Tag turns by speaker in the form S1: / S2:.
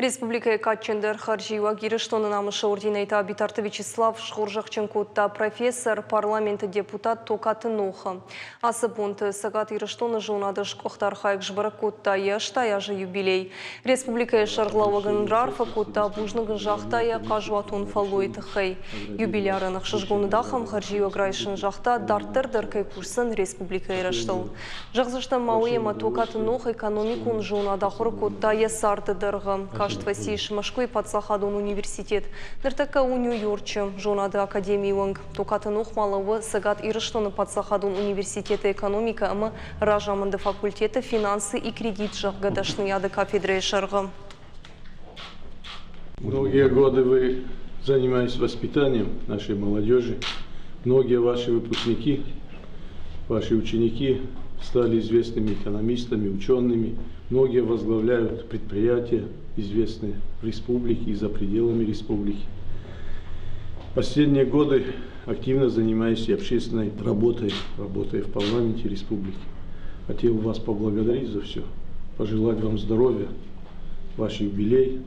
S1: Республикӕйы кадджындӕр хӕрзиуӕг Ирыстоны намысы орденӕй та Битарты Вячеслав схорзӕхджын кодта профессор, парламенты депутат Токаты Нохы. Ацы бонты Цӕгат Ирыстоны зонады сгуыхт архайӕг сбӕрӕг кодта йӕ 80 азы юбилей. Республикӕйы сӕргълӕууӕг ын раарфӕ кодта, бузныг ын загъта йӕ хъазуатон фӕллойы тыххӕй. Юбилярӕн ӕхсызгон уыд ахӕм хӕрзиуӕг райсын, загъта, дарддӕр дӕр кӕй кусдзӕн республикӕйы рӕзтыл. Зӕгъдзыстӕм ма уый, ӕмӕ Токаты Нох экономикон зонад ахуыр кодта йӕ царды дӕргъы. Каст фӕцис Мӕскуыйы паддзахадон университет. Ныртӕккӕ у Нью-Йорчы зонады академийы уӕнг. Токаты Нох ма лӕууы Цӕгат Ирыстоны паддзахадон университеты экономикӕ ӕмӕ разамынды факультеты финансы и кредит, зӕгъгӕ, дӕсныйады кафедрӕйы сӕргъы.
S2: Многие годы вы занимаетесь воспитанием нашей молодежи. Многие ваши выпускники, ваши ученики стали известными экономистами, учеными. Многие возглавляют предприятия, известные в республике и за пределами республики. Последние годы активно занимаюсь и общественной работой, работая в парламенте республики. Хотел вас поблагодарить за все, пожелать вам здоровья, ваш юбилей.